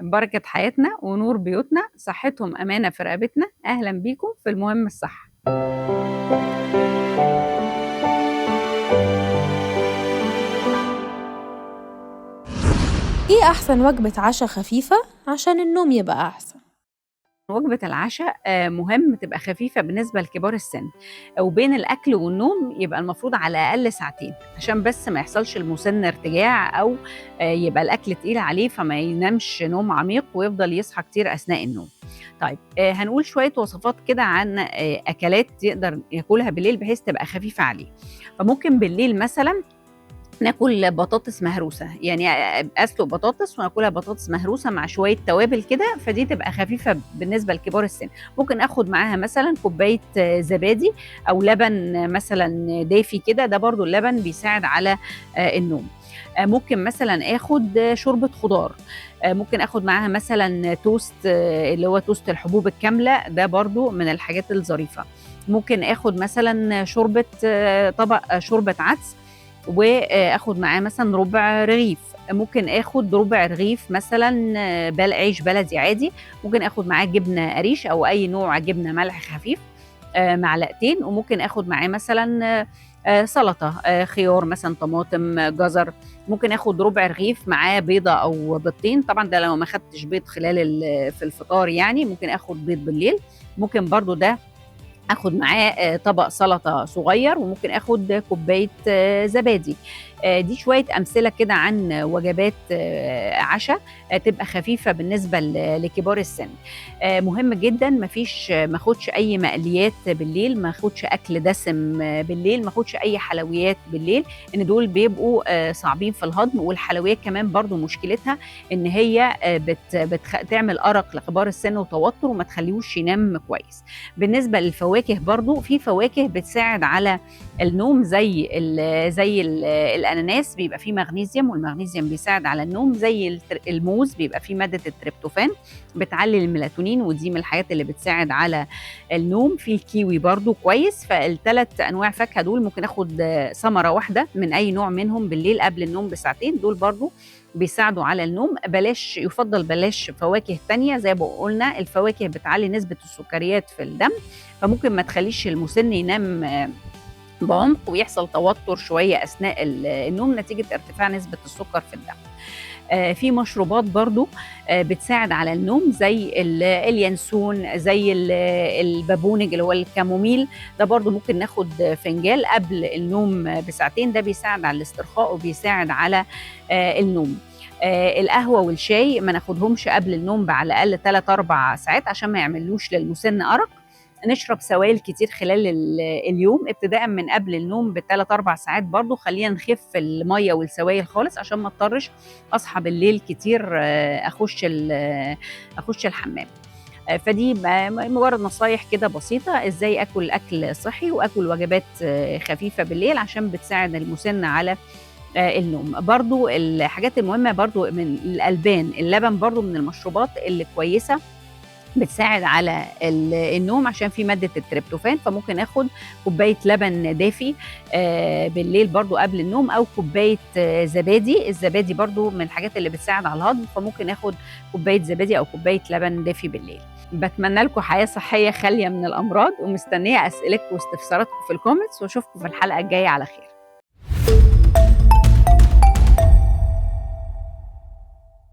بركة حياتنا ونور بيوتنا، صحتهم أمانة في رقبتنا. أهلا بيكم في المهم الصحة. إيه أحسن وجبة عشاء خفيفة عشان النوم يبقى أحسن؟ وجبة العشاء مهم تبقى خفيفة بالنسبة لكبار السن، وبين الأكل والنوم يبقى المفروض على الأقل ساعتين، عشان بس ما يحصلش المسن ارتجاع أو يبقى الأكل تقيل عليه فما ينامش نوم عميق ويفضل يصحى كتير أثناء النوم. طيب هنقول شوية وصفات كده عن أكلات يقدر ياكلها بالليل بحيث تبقى خفيفة عليه. فممكن بالليل مثلا ناكل بطاطس مهروسه، يعني اسلق بطاطس وناكلها بطاطس مهروسه مع شوية توابل كده، فدي تبقى خفيفة بالنسبة لكبار السن. ممكن اخد معاها مثلا كوباية زبادي او لبن مثلا دافي كده، ده برضو اللبن بيساعد على النوم. ممكن مثلا اخد شوربة خضار، ممكن اخد معاها مثلا توست اللي هو توست الحبوب الكاملة، ده برضو من الحاجات الظريفة. ممكن اخد مثلا شوربة، طبق شوربة عدس واخد معاه مثلا ربع رغيف. ممكن اخد ربع رغيف مثلا عيش بلدي عادي، ممكن اخد معاه جبنه قريش او اي نوع جبنه ملح خفيف معلقتين، وممكن اخد معاه مثلا سلطة خيار مثلا، طماطم، جزر. ممكن اخد ربع رغيف معاه بيضة او بيضتين، طبعا ده لو ما خدتش بيض خلال في الفطار يعني، ممكن اخد بيض بالليل. ممكن برضو ده اخد معاه طبق سلطة صغير، وممكن اخد كوباية زبادي. دي شوية امثلة كده عن وجبات عشاء تبقى خفيفة بالنسبة لكبار السن. مهم جدا ما اخدش اي مقليات بالليل، ما اخدش اكل دسم بالليل، ما اخدش اي حلويات بالليل، ان دول بيبقوا صعبين في الهضم. والحلويات كمان برضو مشكلتها ان هي بتعمل ارق لكبار السن وتوتر وما تخليهوش ينام كويس. بالنسبة للفواكه برضو في فواكه بتساعد على النوم، زي الاناناس بيبقى فيه مغنيسيوم، والمغنيسيوم بيساعد على النوم، زي الموز بيبقى فيه مادة التريبتوفان بتعلي الميلاتونين، ودي من الحاجات اللي بتساعد على النوم. في الكيوي برضو كويس. فالثلاث انواع فاكهة دول ممكن اخد ثمرة واحدة من اي نوع منهم بالليل قبل النوم بساعتين، دول برضو بيساعدوا على النوم. بلاش، يفضل بلاش فواكه تانية، زي ما قلنا الفواكه بتعلي نسبة السكريات في الدم، فممكن ما تخليش المسن ينام بعمق ويحصل توتر شوية أثناء النوم نتيجة ارتفاع نسبة السكر في الدم. في مشروبات برضو بتساعد على النوم، زي اليانسون، زي البابونج اللي هو الكاموميل، ده برضو ممكن ناخد فنجان قبل النوم بساعتين، ده بيساعد على الاسترخاء وبيساعد على النوم. القهوة والشاي ما ناخدهمش قبل النوم على الأقل 3-4 ساعات عشان ما يعملوش للمسن أرق. نشرب سوائل كتير خلال اليوم ابتداء من قبل النوم ب3-4 ساعات برضو، خلينا نخف المية والسوائل خالص عشان ما اضطرش اصحى بالليل كتير اخش الحمام. فدي مجرد نصايح كده بسيطة ازاي اكل اكل صحي واكل وجبات خفيفة بالليل عشان بتساعد المسن على النوم. برضو الحاجات المهمة برضو من الألبان، اللبن برضو من المشروبات اللي كويسة بتساعد على النوم عشان في مادة التريبتوفان، فممكن اخد كوباية لبن دافي بالليل برضو قبل النوم، او كوباية زبادي. الزبادي برضو من الحاجات اللي بتساعد على الهضم، فممكن اخد كوباية زبادي او كوباية لبن دافي بالليل. بتمنى لكم حياة صحية خالية من الأمراض، ومستنية أسئلتكم واستفساراتكم في ال comments، واشوفكم في الحلقة الجاية على خير.